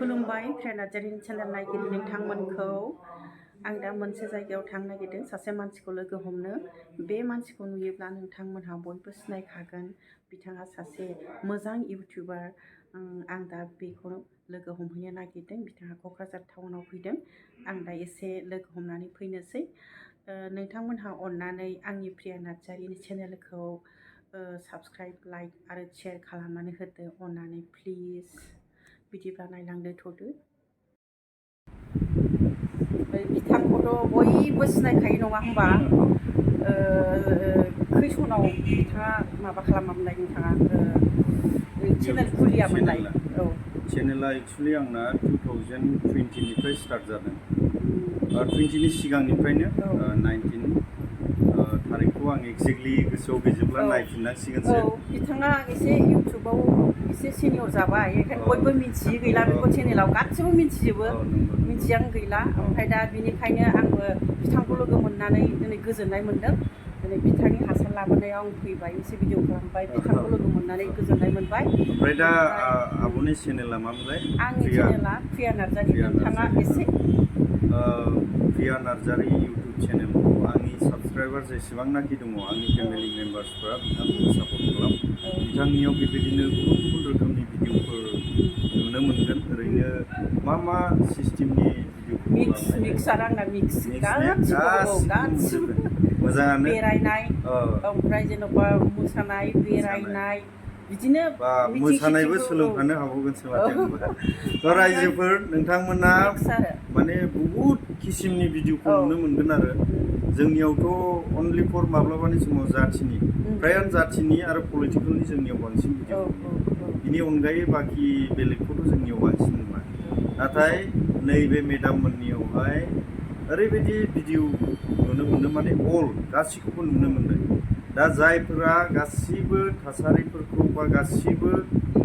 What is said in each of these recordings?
खुलुमबाय नार्जारिनि चेनेल नायगिरि नोंथांमोनखौ आं दा मोनसे जायगायाव थांनो नागिरदों सासे मानसिखौ लोगो हमनो बे मानसिखौ नुयोब्ला नोंथांमोनहा बयबो सिनायखागोन बिथाङा सासे मोजां इउटिउबार आं दा बेखौ लोगो हमहैनो नागिरदों बिथाङा क'क्राझार टाउनाव फैदों आं दा एसे लोगो हमनानै फैनोसै नोंथांमोनहा अननानै आंनि प्रिया नार्जारिनि चेनेलखौ साबस्क्राइब लाइक आरो शेयार खालामनानै होदो अननानै प्लिज बिदिब्ला नायलांदो थ'दो बिथांखौथ' बयबो सिनायखायो नङा होमबा खै सनाव बिथाङा माबा खालामामोनलाय नोंथाङा चेनेल खुलियामोनलाय औ चेनेला एक्चुअली आंना 2020निफ्राय स्टार्ट जादों 20नि सिगांनिफ्रायनो 19 थारिखखौ आं एक्जेक्टलि गोसोआव गैजोबला नायफिननांसिगोनसो बिथाङा एसे इउटिउबाव एसे सिनियर जाबाय बेखायनो बयबो मिन्थियो गैला बेखौ चेनेलाव गासिबो मिन्थिजोबो मिन्थियां गैला ओमफ्राय दा बिनिखायनो आंबो बिथांखौ लोगो मोननानै दिनै गोजोननाय मोनदों दिनै बिथांनि हासार लाबोनायाव आं फैबाय एसे भिडिअ खालामबाय बिथांखौ लोगो मोननानै गोजोननाय मोनबाय ओमफ्राय दा आब'नि चेनेला मामोनलाय आंनि चेनेला प्रिया नार्जारि नोंथाङा एसे प्रिया नार्जारि इउटिउब चेनेलखौ आंनि साबस्क्राइबार जेसेबांनाखि दङ आंनि फेमिलि मेम्बार्सफ्रा बिथांखौ सापर्ट खालाम बिथांनियाव बेबायदिनो गुबुन गुबुन रोखोमनि भिडिअफोर नुनो मोनगोन ओरैनो मा सिस्टेमनि भिडिअफोर मिक्स आरो आंना मिक्स गासिबो मोजाङानो बेरायनाय ओमफ्राय जेन'बा मोसानाय बेरायनाय बिदिनो मोसानायबो सोलोंफानो हाबावगोनसो माथो रायजोफोर नोंथांमोना माने बहुद किसिमनि भिडिअखौ नुनो मोनगोन आरो जोंनियावथ' अनलि फर माब्लाबानि समाव जाथिनि फ्रायानो जाथिनि आरो पलिटिकेलनि जोंनियाव बांसिन भिडिअ बिनि अनगायै बाखि बेलेगखौथ' जोंनियाव बांसिन नुवा नाथाय नैबे मेडाम मोननियावहाय ओरैबायदि भिडिअ नुनो मोनो माने अल गासैखौबो नुनो मोनदों दा जायफोरा गासिबो थासारिफोरखौ बा गासिबो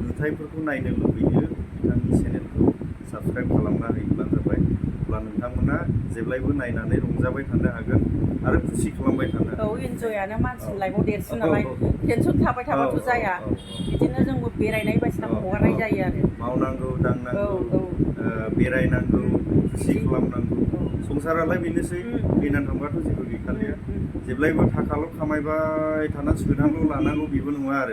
नुथायफोरखौ नायनो लुबैयो बिथांनि चेनेलखौ साबस्क्राइब खालामना होयोब्लानो जाबाय अब्ला नोंथांमोना जेब्लायबो नायनानै रंजाबाय थानो हागोन आरो खुसि खालामबाय थानो हागोन इन्जयानो मानसिनि लाइफआव देरसिन नालाय टेनसन थाबाय थाबाथ' जाया बिदिनो जोंबो बेरायनाय बायदिसिना हगारनाय जायो आरो मावनांगौ दांनांगौ बेरायनांगौ खुसि खालामनांगौ संसारालाय बेनोसै फैनानै थांबाथ' जेबो गैखालिया जेब्लायबो थाखाल' खामायबाय थानानै सोनांगौ लानांगौ बेबो नङा आरो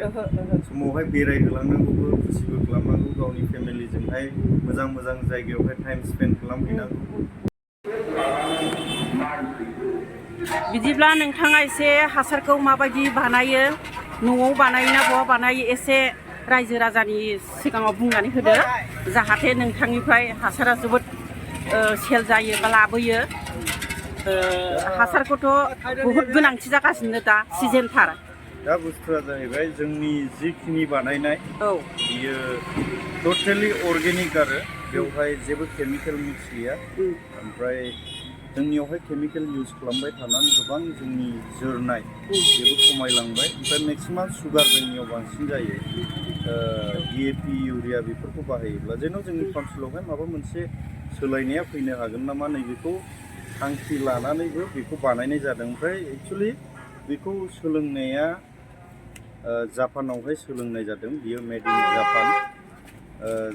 समावहाय बेरायहोलांनांगौबो खुसिबो खालामनांगौ गावनि फेमिलिजोंहाय मोजां मोजां जायगायावहाय टाइम स्पेन्ड खालामहैनांगौ बिदिब्ला नोंथाङा एसे हासारखौ माबायदि बानायो न'आव बानायोना बहा बानायो एसे रायजो राजानि सिगाङाव बुंनानै होदो जाहाथे नोंथांनिफ्राय हासारा जोबोद सेल जायो बा लाबोयो हासारखौथ' बहुद गोनांथि जागासिनो दा सिजोनथार दा बुस्थुआ जाहैबाय जोंनि जिखिनि बानायनाय बियो टटेलि अर्गेनिक आरो बेवहाय जेबो केमिकेल मिक्स गैया ओमफ्राय जोंनियावहाय केमिकेल इउज खालामबाय थानानै गोबां जोंनि जोरनाय बेबो खमायलांबाय ओमफ्राय मेक्सिमाम सुगार जोंनियाव बांसिन जायो DAP इउरिया बेफोरखौ बाहायोब्ला जेन' जोंनि काउन्सिलावहाय माबा मोनसे सोलायनाया फैनो हागोन नामा नैबेखौ थांखि लानानैबो बेखौ बानायनाय जादों ओमफ्राय एक्सुवेलि बेखौ सोलोंनाया जापानावहाय सोलोंनाय जादों बियो मेड इन जापान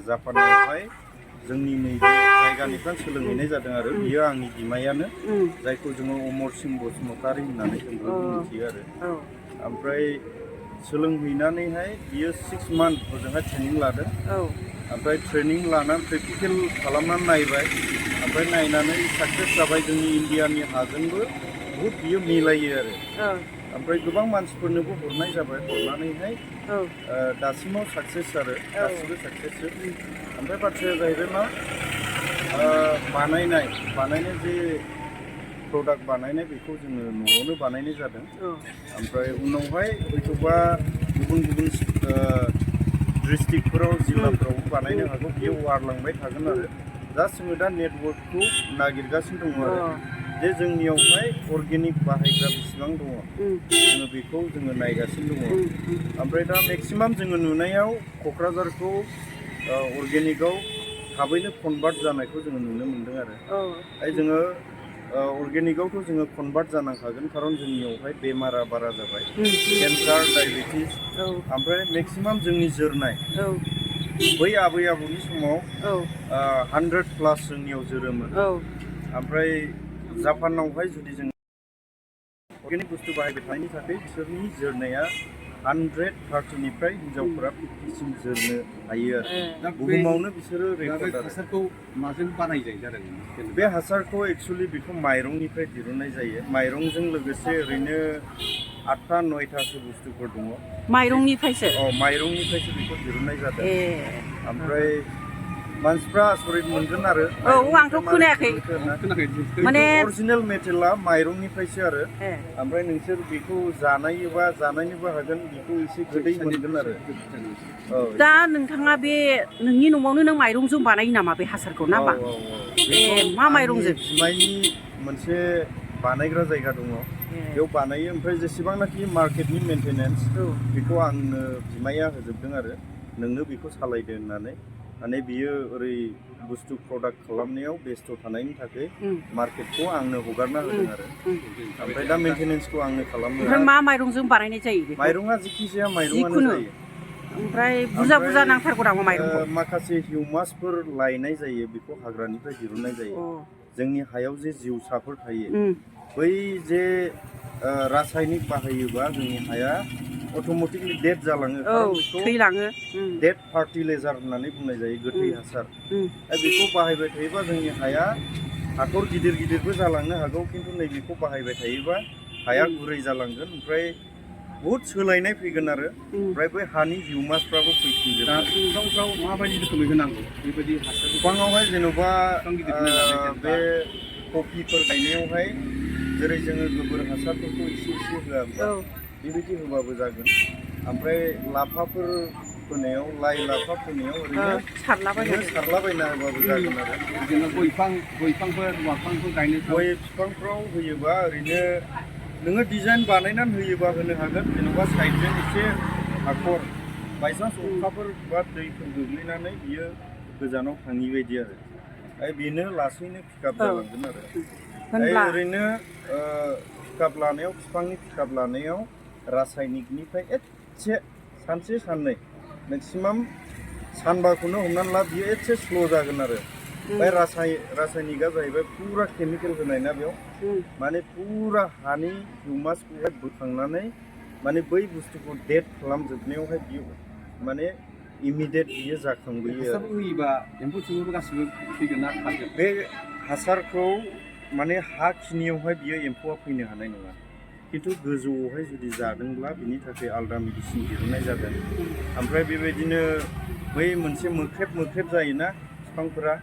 जापानावहाय जोंनि नैबे जायगानिफ्राय सोलोंहैनाय जादों आरो बियो आंनि बिमायानो जायखौ जोङो अमर सिं बसुमतारी होननानै जों बयबो मिथियो आरो ओमफ्राय सोलोंहैनानैहाय बियो 6 मान्थ हजोंहाय ट्रेनिं लादों ओमफ्राय ट्रेनिं लानानै प्रेक्टिकेल खालामनानै नायबाय ओमफ्राय नायनानै साक्सेस जाबाय जोंनि इण्डियानि हाजोंबो बहुद बियो मिलायो आरो ओमफ्राय गोबां मानसिफोरनोबो हरनाय जाबाय हरनानैहाय दासिमाव साक्सेस आरो गासिबो साक्सेस ओमफ्राय बाथ्राया जाहैबाय मा बानायनाय जे प्रडाक्ट बानायनाय बेखौ जोङो न'आवनो बानायनाय जादों ओमफ्राय उनावहाय हयथ'बा गुबुन गुबुन डिस्ट्रिक्टफोराव जिल्लाफोराव बानायनो हागौ बियो वारलांबाय थागोन आरो जास्ट जोङो दा नेटवर्कखौ नागिरगासिनो दङ आरो जे जोंनियावहाय अर्गेनिक बाहायग्रा बेसेबां दङ जोङो बेखौ जोङो नायगासिनो दङ ओमफ्राय दा मेक्सिमाम जोङो नुनायाव क'क्राझारखौ अर्गेनिकआव थाबैनो कनभार्ट जानायखौ जोङो नुनो मोनदों आरो जोङो अर्गेनिकआवथ' जोङो कनभार्ट जानांखागोन खारन जोंनियावहाय बेमारा बारा जाबाय केन्सार डायबेटिस ओमफ्राय मेक्सिमाम जोंनि जोरनाय बै आबै आबौनि समाव 100+ जोंनियाव जोरोमोन ओमफ्राय जापानावहाय जुदि जों अर्गेनिक बुस्थु बाहायबाय थानायनि थाखाय बिसोरनि जोरनाया 130निफ्राय हिनजावफोरा 50सिम जोरनो हायो आरो दा बुहुमावनो बिसोरो रेकर्ड हासारखौ माजों बानाय जायो जादों बे हासारखौ एक्चुअली बेखौ माइरंनिफ्राय दिरुननाय जायो माइरंजों लोगोसे ओरैनो 8टा 9टासो बुस्थुफोर दङ माइरंनिफ्रायसो माइरंनिफ्रायसो बेखौ दिरुननाय जादों ओमफ्राय मानसिफ्रा आसरित मोनगोन आरो आंथ' खोनायाखै माने अरिजिनेल मेटेरियला माइरंनिफ्रायसो आरो ओमफ्राय नोंसोर बेखौ जानायनोबो हागोन बेखौ एसे गोदै मोनगोन आरो दा नोंथाङा बे नोंनि न'आवनो नों माइरंजों बानायो नामा बे हासारखौ ना मा माइरंजों बिमायनि मोनसे बानायग्रा जायगा दङ बेयाव बानायो ओमफ्राय जेसेबांनाखि मार्केटनि मेनटेनेन्स बेखौ आंनो बिमाया होजोबदों आरो नोंनो बेखौ सालायदो होननानै माने बियो ओरै बुस्थु प्रडाक्ट खालामनायाव बेस्थ' थानायनि थाखाय मार्केटखौ आंनो हगारना होदों आरो ओमफ्राय दा मेनटेनेन्सखौ आंनो खालामो ओमफ्राय मा माइरंजों बानायनाय जायो माइरङा जेखि जाया माइरङानो जायो ओमफ्राय बुरजा नांथारगौ नामा माइरंखौ माखासे हिउमासफोर लायनाय जायो बेखौ हाग्रानिफ्राय दिरुननाय जायो जोंनि हायाव जे जिउसाफोर थायो बै जे रासायनिक बाहायोबा जोंनि हाया अट'मेटिकलि डेड जालाङो थैलाङो डेड फार्टिलाइजार होननानै बुंनाय जायो गोथै हासार बेखौ बाहायबाय थायोबा जोंनि हाया हाखर गिदिरबो जालांनो हागौ खिन्थु नैबेखौ बाहायबाय थायोबा हाया गुरै जालांगोन ओमफ्राय बहुद सोलायनाय फैगोन आरो ओमफ्राय बै हानि हिउमासफ्राबो फैफिनजोबगोन बिफांफ्राव माबायदि रोखोमै होनांगौ बेबायदि हासार बिफाङावहाय जेन'बा बे कफिफोर गायनायावहाय जेरै जोङो गोबोर हासारफोरखौ एसे होआ बेबायदि होबाबो जागोन ओमफ्राय लाफाफोर फोनायाव लाइ लाफा फोनायाव ओरैनो सारलाबायना होबाबो जागोन आरो जेनेबा गय बिफांफोर गायनो गय बिफांफ्राव होयोबा ओरैनो नोङो डिजाइन बानायनानै होयोबा होनो हागोन जेन'बा साइडजों एसे हाखर बायसान्स अखाफोर बा दैफोर गोग्लैनानै बियो गोजानाव थाङि बायदि आरो बेनो लासैनो पिकआप जालांगोन आरो ओरैनो पिकआप लानायाव बिफांनि पिकआप लानायाव रासायनिकनिफ्राय एसे सानसे साननै मेक्सिमाम सानबाखौनो हमनानै ला बियो एसे स्ल' जागोन आरो ओमफ्राय रासायनिकआ जाहैबाय फुरा केमिकेल होनाय ना बेयाव माने फुरा हानि हिउमासखौहाय बोखांनानै माने बै बुस्थुखौ डेड खालामजोबनायावहाय बियो माने इमिडियेट बियो जाखांबोयो होयोबा एम्फौ सुबुंफोर गासिबो फैगोन ना खागोन बे हासारखौ माने हा खिनियावहाय बियो एम्फौआ फैनो हानाय नङा खिन्थु गोजौआवहाय जुदि जादोंब्ला बिनि थाखाय आलादा मेडिसिन दिहुननाय जादों ओमफ्राय बेबायदिनो बै मोनसे मोख्रेब जायोना बिफांफोरा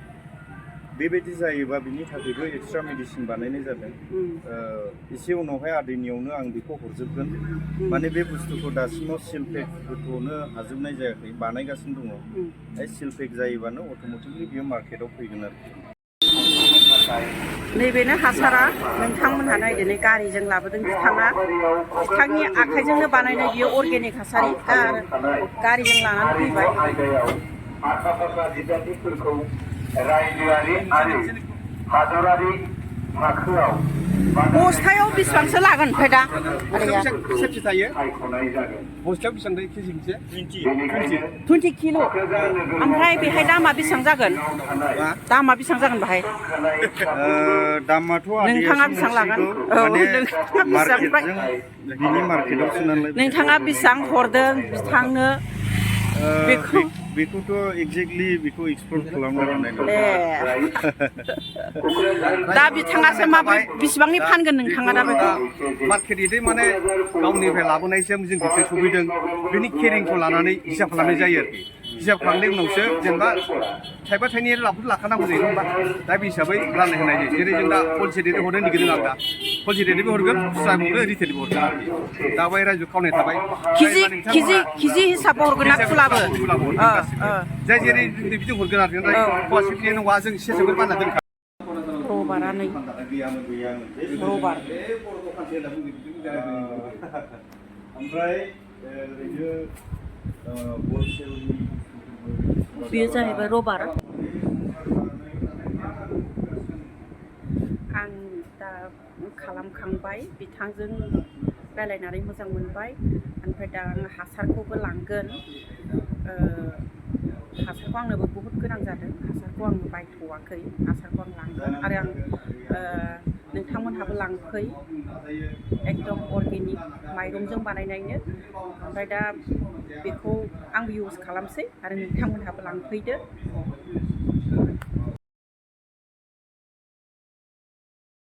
बेबायदि जायोबा बिनि थाखायबो एक्सट्रा मेडिसिन बानायनाय जादों एसे उनावहाय आदैनियावनो आं बेखौ हरजोबगोन माने बे बुस्थुखौ दासिमाव सिलपेक होथ'नो हाजोबनाय जायाखै बानायगासिनो दङ सिलपेक जायोबानो अट'मेटिकलि बियो मार्केटाव फैगोन आरोखि नैबेनो हासारा नोंथांमोनहा नायदिनै गारिजों लाबोदों बिथांनि आखाइजोंनो बानायनाय बियो अर्गेनिक हासार गारिजों लानानै फैबाय रायजोआरि आरो हादरारि थाखोआव बस्थायाव बेसेबांसो लागोन ओमफ्राय दा सेबसे थायो बस्थायाव बेसेबां थायो केजि मोनसे 20 किल' ओमफ्राय बेहाय दामा बेसेबां जागोन बेहाय दामाथ' नोंथाङा बेसेबां लागोन नोंथाङा बेसेबां हरदों बिथांनो बेखौथ' एक्जेक्टलि बेखौ एक्सप्लर खालामनो हानाय नङा दा बिथाङासो माबोरै बेसेबांनि फानगोन नोंथाङा दा बेखौ मार्केट एदे माने गावनिफ्राय लाबोनायसिम जों गिदिर सफैदों बेनि केरिंखौ लानानै हिसाब खालामनाय जायो आरोखि हिसाब खालामनायनि उनावसो जेनेबा थाइबा थाइनै लाखानांगौ जायो होनबा दा बे हिसाबै राननाय होनाय जायो जेरै जों दा हलसेल रेटै हरनो नागिरदों आं दा हलसेल रेटैबो हरगोन खुस्राबो हरगोन रिटेलबो हरगोन आरोखि दा बै रायजो खावनाय थाबाय केजि हिसाब हरगोन ना खुलाबो जाय जेरै बिदि हरगोन आरोखि फवासेनि नङा जों सेरसेखौ बानना दोनखागोन रबारा नै रबार ओमफ्राय ओरैनो बेयो जाहैबाय रबार आं दा खालामखांबाय बिथांजों रायलायनानै मोजां मोनबाय ओमफ्राय दा आं हासारखौबो लांगोन हासारखौ आंनोबो बहुद गोनां जादों हासारखौ आङो बायथ'वाखै हासारखौ आं लांगोन आरो आं नोंथांमोनहाबो लांफै एकदम अर्गेनिक माइरंजों बानायनायनो ओमफ्राय दा बेखौ आंबो इउज खालामसै आरो नोंथांमोनहाबो लांफैदो